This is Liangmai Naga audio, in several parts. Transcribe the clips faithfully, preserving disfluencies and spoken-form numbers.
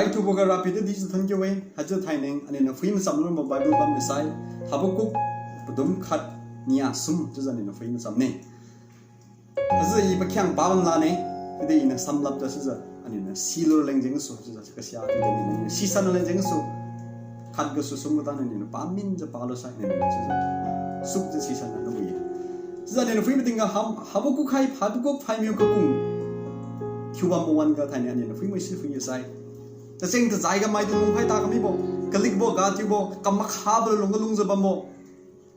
Raithuboga Rapiu tu dijiu thon kiu-e, haichiu thainai, aniu niu phui macham lubo Bible bam misai, Habakuk padum khat nia sum, chiujiu aniu niu phui macham ne. Haichiujiu i pakhiang pabam lane, chiudi iniu samlap ta chiujiu, aniu niu silu leng jeng su, chiujiu kasia, chiudi aniu niu sisan leng jeng su, khat gasu sum katang aniu niu paminjiu palu sai, aniu niu chiujiu, sukjiu sisan na nui. Chiujiu aniu niu phui mating ga Ham-, Habakuk hai, Habakuk phaimiu kakung thiubam wan ga thainai aniu niu phui mai si phui sai. Tacheng tajai ga maidung lungkhai ta kamibo, kalikbo, gathiubo, kam makhabo lungga lungjiu bambo,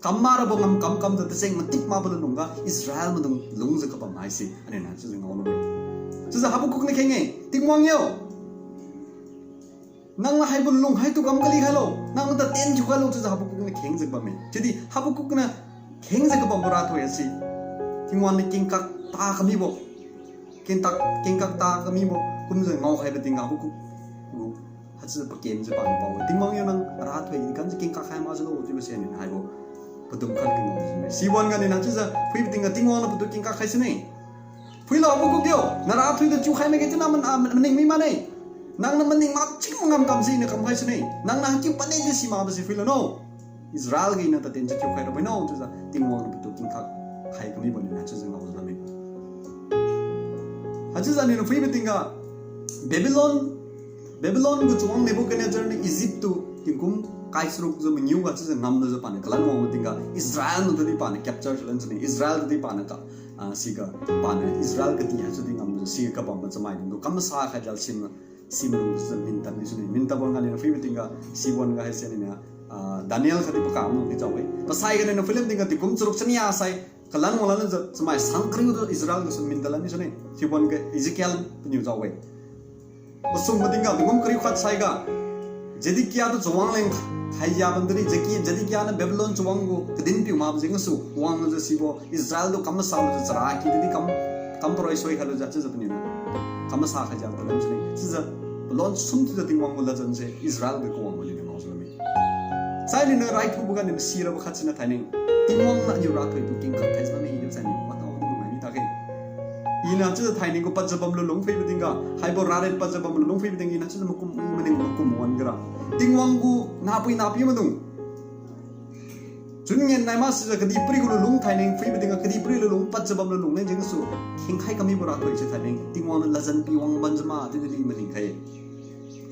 kam marabo ngam kam kamjiu tacheng matik mabo lungga Israel maidung lungjiu kabam haise, aniu niu chiujiu ngao lu. Chiujiu Habakuk niu kheng-e, Tingwang yo, nang la haibo lung haitu kam kali khailo, nang la tatien thiu khailo, chiujiu Habakuk niu khengjiu bamme. Chiudi Habakuk niu khengjiu kabambo rathoi asi, Tingwang niu kengkak ta kamibo, kengtak, kengkak ta kamibo, kumjiu ngaokhaibo tingga Habakuk gu, haichiujiu pakenjiu paniu pao-e, Tingwang yo, nang rathoi ganjiu kengkak khai makjiulo, chiubo si aniu niu haibo padum khat ga ngao sune. Siwan ga aniu niu haichiujiu phuibo tingga Tingwang niu patu kengkak khai sune. Phuilo Habakuk yo, narathoi tu chiukhai makge chiu nang man-, ah, maning mi mane. Nang niu maning mak ching ngam kam si niu kamkhai sune. Nang niu hangkiu paniu di si makbo si phuilo no. Israel ga iniu tatien chiu thiukhai rabo no, chiujiu Tingwang niu patu kengkak khai kamibo niu haichiujiu ngao bamme. Haichiujiu aniu niu phuibo tingga Babylon, Babylon gu chawang Nebuchadnezzar niu Egypt tu tingkum kai charuk jiu mangiu ga chiujiu ngamlujiu paniu kalan wangbo tingga Israel maidung tudi paniu capture thiulan sune, Israel tudi paniu ka, ah, siga paniu Israel kadi haichiudi ngamlujiu siga kabambo chamaidung tu kam masa khai jal sim, sim lungjiu mintan di sune. Mintan wan ga aniu niu phuibo tingga siwan ga haise aniu niu, ah, Daniel khatdi pakam lungdi jao-e. Pasai ga aniu niu phuilam tingga tingkum charuk chania sai kalan wanglan jiu chamai sang kariu tu Israel gasu mintanlan di sune. Siwan ga Ezekiel paniu jao-e. Pasum mating ga tingkum kariu khat saiga Zedekiah tu chawang leng khaiya bam tadi, Zeki-, Zedekiah niu Babylon chawang gu kadin piu makbo jeng gasu wangjiu sibo Israel tu kam masa lujiu chara ki tadi kam, kam paroi soi khailujiu chiujiu paniu niu kam masa khaijiu palam sune. Chiujiu palon sum thiujiu Tingwang gu ladjan se Israel ga kawang gu niu ngaojiu bamme. Sai aniu niu raithubo ga aniu niu sirabo khat siniu thainai, Tingwang niu aniu rathoi tu kengkak khaijiu bamme chiubo sai aniu matao di mangai mi takhe. Iniu chiujiu thainai gu padjiu bamlu lungphuibo tingga, haibo raret padjiu bamlu lungphuibo tingga, iniu chiujiu makum, maning makum wan gara, Tingwang gu nahpui nahpiu maidung chun ngen nai masijiu kadihpiri gu lulung thainai phuibo tingga, kadihpiri lulung padjiu bamlu lung leng jeng gasu khengkhai kamibo rathoi se thainai Tingwang niu ladjan pi wang banjiu ma chiudi maningkhai.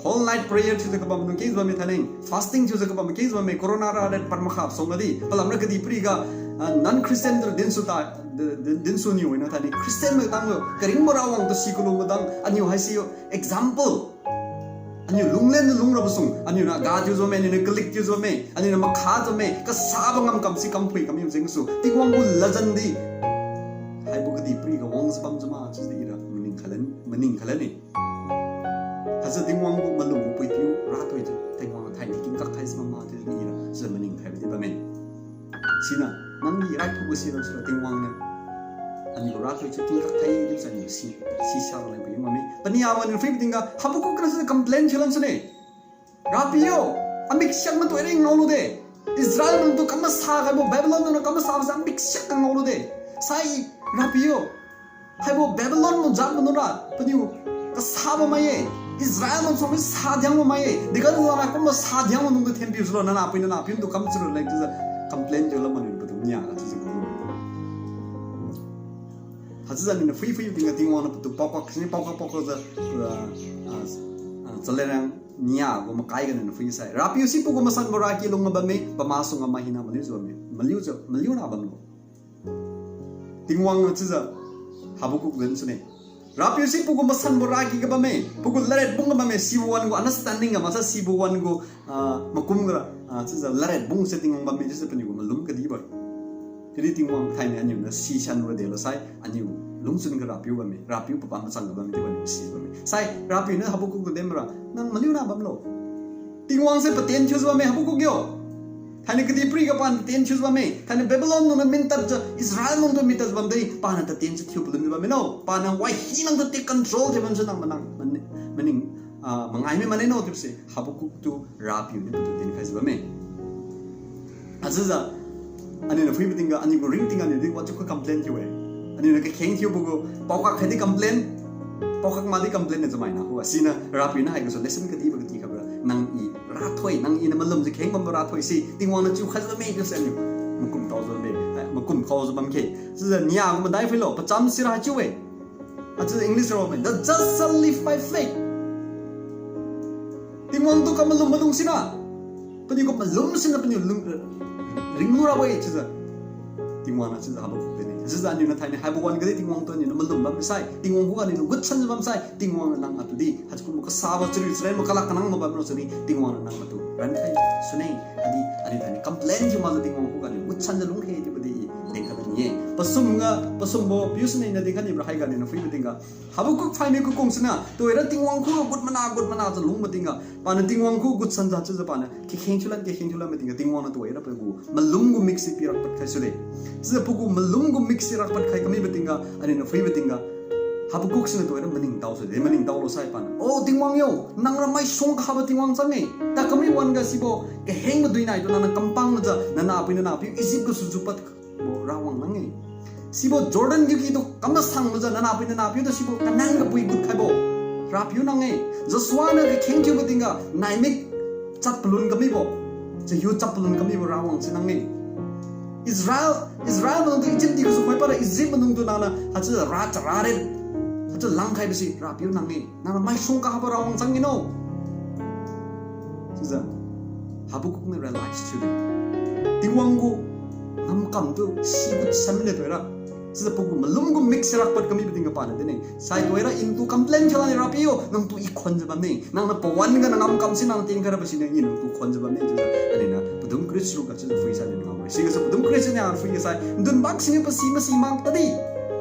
Whole night prayer thiujiu kabam maidung kengjiu bamme thainai, fasting thiujiu kabam kengjiu bamme, corona raret pad makha song gadi, palamra kadihpiri ga, ah, non-Christian tu dinsu ta, di-, di-, dinsu niu wina thainai Christian maidung tanglo, karingbo rawang tu si kalu maidung, aniu haise example. Aniu lunglen lungrabo sung, aniu niu ga thiujiu bamme, aniu niu kalik thiujiu bamme, aniu niu makha thiujiu bamme, kasabo ngamkam si kamphui kamibo jeng gasu Tingwang gu ladjan di haibo kadihpiri ga wangjiu bamjiu ma chiudi ira maning khalan, maning khalan ne. Haijiu Tingwang gu malum gu puipiu rathoi tu Tingwang thainai kengkak khaijiu ma ma chiudi ira chiujiu maning khaibo di bamme. Siniu nangdi raithubo si lam sira Tingwang niu aniu rathoi chiu kengkak khai chiubo sai aniu si, sisa leng phui bamme. Paniawan niu phuibo tingga Habakuk niu chiujiu complain thiulan sune. Rapiu yo, amiksiak matui reng ngaolude. Israel maidung tu kam masa khaibo, Babylon maidung kam masabo si amiksiak kang ngaolude. Sai, Rapiu yo, haibo Babylon maidung jat maidung ra paniu kasabo mai-e, Israel maidung sumi sadiang bo mai-e, degan lana kumbo sadiang maidung tu thenpiu sulo, nanahpui nanahpiu tu kam chiulo leng chiujiu complain thiulan maniu patu nia ga chiujiu ngao. Haichiujiu aniu niu phui phui tingga Tingwang niu patu paokak sini paokak paokakjiu, ah, ah, ah, chalerang nia gu makai ga niu phui sai. Rapiu si pagu masanbo raki lungga bamme, pamasuangga mai hina maliujiu bamme, maliujiu, maliuna bamlo. Tingwang niu chiujiu Habakuk len sune. Rapiu si pagu masanbo raki ga bamme, pagu laret bung ga bamme, sibo wan gu understanding ga maksa sibo wan gu, ah, makum ga, ah, chiujiu laret bung se Tingwang bamme chiujiu paniu gu malum kadibo. Chiudi Tingwang thainai aniu niu sisan ra delo sai, aniu lungchun ga Rapiu bamme, Rapiu pabam machang ga bamme chiubo aniu si bamme. Sai, Rapiu niu Habakuk tu dinbora, nang maliuna bamlo. Tingwang se patien thiujiu bamme Habakuk yo. Thainai kadihpiri ga paniu tatien thiujiu bamme. Thainai Babylon maidung niu mintadjiu, Israel maidung tu mintadjiu bamdi, paniu tatien se thiu palun jiu bamme no. Paniu wai hinang tu take control thiu bam se nang manang, mani-, maning, ah, mangai mi mane no chiubo se Habakuk tu Rapiu niu patu dinkhaijiu bamme. Haichiujiu aniu niu phuibo tingga, aniu gu ringting aniu di wajiu kha complain thiu-e. Aniu niu kakheng thiubo gu paokak khaidi complain. Paokak madi complain na jamaina khuga. Siniu Rapiu niu haigasu lesson kadibo kadi khabra. Nang i rathoi, nang iniu malumjiu kheng bambo rathoi si Tingwang niu chiu khaijiu bamme chiusi aliu makum taojiu bamme, eh, makum kaojiu bamkhe. Chiujiu nia gu madai phuilo, pacham sira chiu-e. Haichiujiu English rao me, "The just shall live by faith." Tingwang tu kamalum malung sina, paniu kamalum sina paniu lung, ringlu rabo-e chiujiu Tingwang niu chiujiu Habakuk dinne. Chiujiu aliu niu thaini haibo wan gadi Tingwang tu aliu niu malum bam sai, Tingwang khuga aliu niu gutsanjiu bam sai, Tingwang niu nang atu di haichiu kumbo kasabo chariu charen bo kalak kanang mabam rao suni, Tingwang niu nang atu rankhai sune. Adi, adi thaini complain thiu makjiu Tingwang khuga aliu gutsanjiu lungkhe chiubo di i dengkhai bani-e. Pasum ga, pasumbo piu sini na dengkhai ni bra haiga aliu niu phuibo tingga, Habakuk phaimiu kakung sina, tuhoira Tingwang khuga gut mana, gut mana jiu lungbo tingga, paniu Tingwang khuga gutsanjiu chiujiu paniu kakheng thiulan, kakheng thiulan bo tingga, Tingwang niu tuhoira pagu malum gu mik si pirak padkhai sude. Chiujiu pagu malum gu mik si rak padkhai kamibo tingga, aliu niu phuibo tingga, Habakuk siniu tuhoira maningtao sude, maningtao lo sai paniu, O Tingwang yo, nangra maisuang kahabo Tingwang chang-e. Takami wan-ga sibo kaheng madui naitu nangniu kampang majiu, nanahpui nanahpiu Egypt gasu jupad bo Rawang nang-e. Sibo Jordan gu kitu kam masang majiu nanahpui nanahpiu tu sibo Canaan ga pui gut khaibo Rapiu nang-e. Joshua niu kakheng thiubo tingga naimik chat palun kamibo, chahiu chat palun kamibo Rawang si nang-e. Israel, Israel maidungtu Egypt di gasu khoi para Egypt maidungtu nangniu haichiu ra chara ren, haichiu langkhaibo si Rapiu nang-e. Nangniu maisuang kahabo Rawang chang-e no. Chiujiu Habakuk niu realize thiude. Tingwang gu ngamkam tu sigut san mine tuhoira. Chiujiu pagu malum gu mik si rak pad kamibo tingga paniu dinne. Sai tuhoira iniu tu complain thiulan-e Rapiu yo, nangtu i khonjiu bamne. Nangniu pawan ga nang ngamkam si nang tinkhai rabo siniu iniu tu khonjiu bamne chiujiu aliu niu padum kariu charuk ga chiujiu phui sai aliu niu ngamre. Sigasu padum kariu charuk niu phui ga sai, ndun bak siniu pasi masi mak tadi.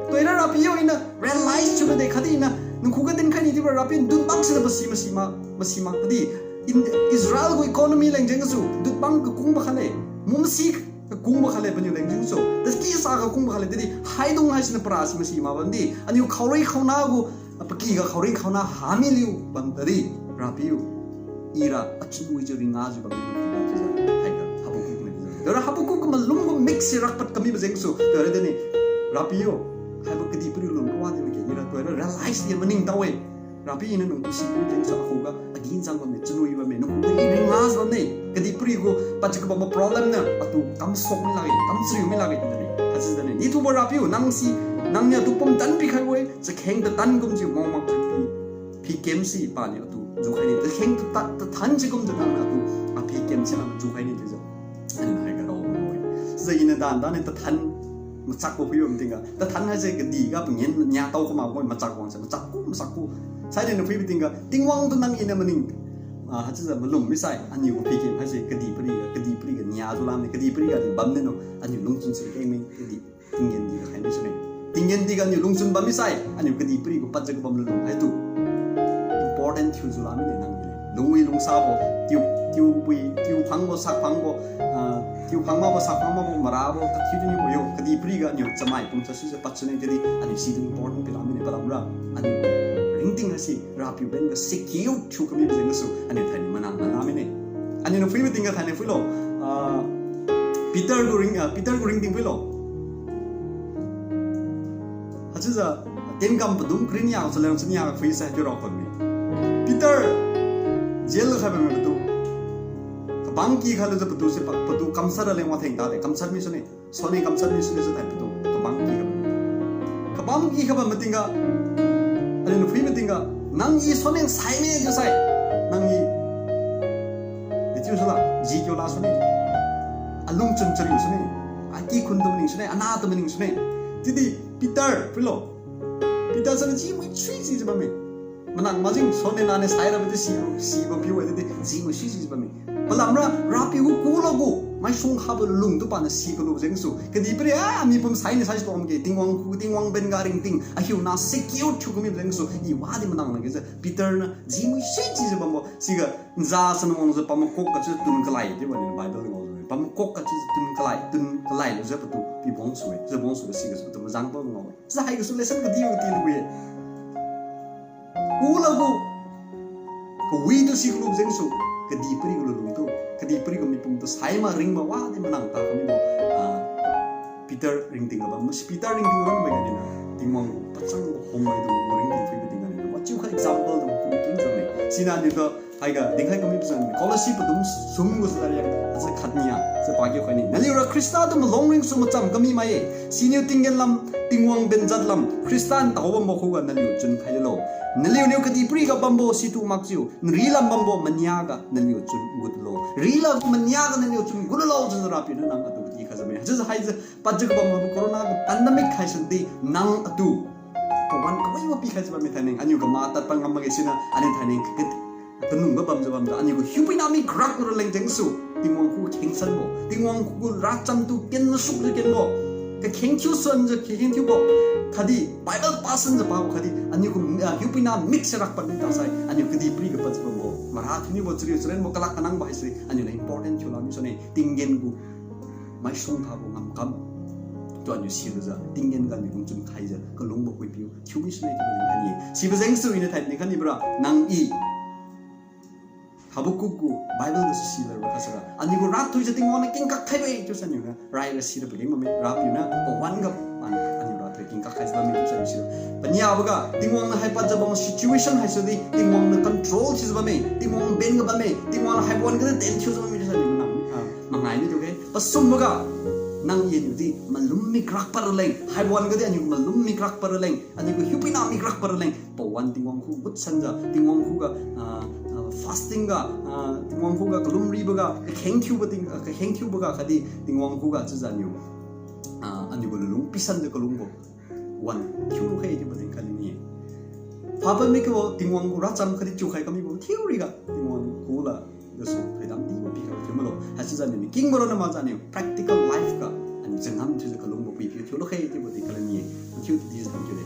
Tuhoira Rapiu yo iniu realize thiu de khatdi iniu nang khuga dinkhai ni chiubo Rapiu, ndun bak siniu pasi masi mak, masi mak tadi. In Israel gu economy leng jeng gasu dutbang kakungbo khatle, mumsi kakungbo khatle paniu leng jeng gasu. Tasi sa kakungbo khatle tadi, haidung haisiniu para si masi mak bamdi. Aliu khaorui khaona gu, paky ga khaorui khaona hami liu bam tadi. Rapiu, ira achun wijiu ringajiu bamdi chiujiu haiga Habakuk niu. Tuhoira Habakuk gu malum gu mik si rak pad kamibo jeng gasu tuhoira dinne. Rapiu yo, haibo kadihpiri lung wadi make ira tuhoira realize di maningtao-e. Rapiu iniu nangtu sibo jeng gasu akhuga aginchang bamme, chunwi bamme, nang khuga i ringajiu bamme. Kadihpiri gu pachiu kabambo problem niu atu kamsok mi lakge, kamchariu mi lakge chiu dinne. Haichiu dinne, nithubo Rapiu, nang si, nangniu atu pumtan pikhaibo-e, chakheng tatan kumjiu maomak jiu pi, pikem si paniu atu jukhai ni, chakheng tata-, tathan si kumjiu nangniu atu apikem si nang jukhai ni chiujiu aliu niu haiga rao-e. Chiujiu iniu dan dan niu tathan machakbo phuibo tingga, tathan haise kadih ga pangin nia tao kamakbo machak wang se, machak ku, machak ku. Sai aliu niu phuibo tingga, Tingwang tu nang iniu maning, ah, haichiujiu malum misai, aliu gu pikem haise kadihpiri ga, kadihpiri ga niajiu lamne, kadihpiri ga di bamne no, aliu lungchun si kengmeng, kadih tinggen di ga khai misune. Tinggen di ga aliu lungchun bam misai, aliu kadihpiri gu padjiu kabam lulung haitu important thiujiu lamne nang di. Lungwi lungsabo, tiu, tiupui, tiu phangbo, sak phangbo, ah, tiu phang makbo, sak phang makbo, marabo, kathiu di nibo yo, kadihpiri ga aliu chamai pum chasu se padsune chiudi, aliu situ important pilamine palamra. Aliu ringting haise Rapiu ben ga secure thiu kamibo jeng gasu, aliu thaini manang manamine. Aliu niu phuibo tingga thaini phuilo. Ah, Peter gu ring, ah, Peter gu ringting phuilo. Haichiujiu, Tenkam padum kariu nia, chaleng chania phui sai chiu rao khonme. Peter, jail khai bamme patu. Kabang ki khalujiu patu se pa, patu kamshat raleng watheng tade, kamshat misune. Sone kamshat misune jiu thai patu. Kabang ki kha. Kabang ki kha bam matingga, aliu niu phui matingga, nang i sone saime jiu sai. Nang i, dechiu sula, ji kiu la sune. Alungchun chariu sune. Aki khun tu maning sune, ana tu maning sune. Chiudi Peter, phuilo. Peter siniu ji mui sui jijiu bamme. Manang majing sone nane saira badi si, sibo piu-e chiudi ji mui sui jijiu bamme. Palamra Rapiu gu kulagu maisung khabo lung tu paniu si kalu jengsu. Kadihpiri, ah, mi pum saine sai si tom ge, Tingwang khu, Tingwang ben ga ringting ahiu na secure thiu kami jengsu. I wadi manang lagi jiu Peter niu ji mui sui jijiu bambo. Siga nza san wangjiu pamakok gachiu tun kalai chiubo ni Bible ngao jiu. Pamakok gachiu tun kalai, tun kalai lujiu patu pi bong sui-e. Jiu bong sui-e sigasu patu majang pa ngao-e. Jiu haigasu lesson kadi kati lu-e. Kulagu kawi tu si kalu jengsu, kadihpiri gu lulung tu, kadihpiri gu mipum tu sai ma ringbo wadi manang ta kamibo, ah, Peter ringting ga bam, masi Peter ringting ga bam mai ga dina, Tingwang gu pachang gu hom mai tu gu ringting phui ga dina ni, Chiu kha example dung kum king jame. Sina niu ga haiga dinkhai kami pazan Colossae padum sum gu sariak sa khat nia sa paki khaini. Naliura Khrista tu malong ringsu macham kami mai-e. Siniu tinggen lam, Tingwang benjat lam, Khrista ntao bambo khuga naliu chun khailo. Naliuniu kadihpiriga bambo situ makjiu, nrilam bambo mania ga naliu chun gutlo. Rila gu mania ga naliu chun gutlo, chiujiu Rapiu niu nang atu kati khai jame. Chiujiu haijiu, pajik bam corona gu pandemic haisidi nang atu pawan kawibo pikhai jiu bamme thaineng, aniu kama tadpad ngam makge sina, aniu thaineng kakit, kanungga bamjiu bamjiu, aniu gu hiupuina mik rak gu raleng jengsu, Tingwang khu khengsanbo, Tingwang khu gu racham tu ken masuk jiu kenbo, kakheng thiu suanjiu kakheng thiubo, khatdi Bible pasanjiu pabo khatdi, aniu gu, ah, hiupuina mik se rakpad mi tangsai, aniu kadihpiriga padjiu bambo, mara thiuniubo chariu charenbo kalak kanangbo haise, aniu niu important thiu lami sune, tinggen gu maisung thabo ngamkam. Tu aniu silujiu, tinggen ga aniu lungchun khaijiu, kalungbo puipiu, thiumi sune chiubo jeng khaini. Sibo jengsu iniu thaineng khaini bra, nang i Habakuk gu Bible gasu silarbo khatsara, aniu gu rathuijiu Tingwang niu kengkak khaibo-e chiusi aniu niu raira sira pageng bamme, Rapiu niu pawan ga, an, aniu rathui kengkak khaijiu bamme chiusi aniu sira. Paniaboga, Tingwang niu haipadjiu bam situation haisidi, Tingwang niu control thiujiu bamme, Tingwang ben ga bamme, Tingwang niu haibo wan ga ten thiujiu bamme chiusi aniu nang, ah, mangai mi tu ge. Pasumboga, nang i aniu di malum mik rakpad raleng, haibo wan ga di aniu malum mik rakpad raleng, aniu gu hiupuina mik rakpad raleng, pawan Tingwang khu gutsanjiu, Tingwang khuga, ah, ah, fasting ga, ah, Tingwang khuga kalumriboga, kakheng thiubo ting, ah, kakheng thiuboga khatdi Tingwang khuga chiujiu aniu, ah, aniu gu lulung pisanjiu kalungbo wan thiu khe chiubo jeng khaini. Phapad mi kabo Tingwang gu racham khatdi chiukhai kamibo thiuriga Tingwang kula gasu thoidam dibo pikhai thiu malo. Haichiujiu aniu kingbo ronna makjiu aniu practical life ga aniu jengam thiujiu kalungbo puipiu thiulo khe chiubo jeng khaini. Mathiu di jeng kiu de.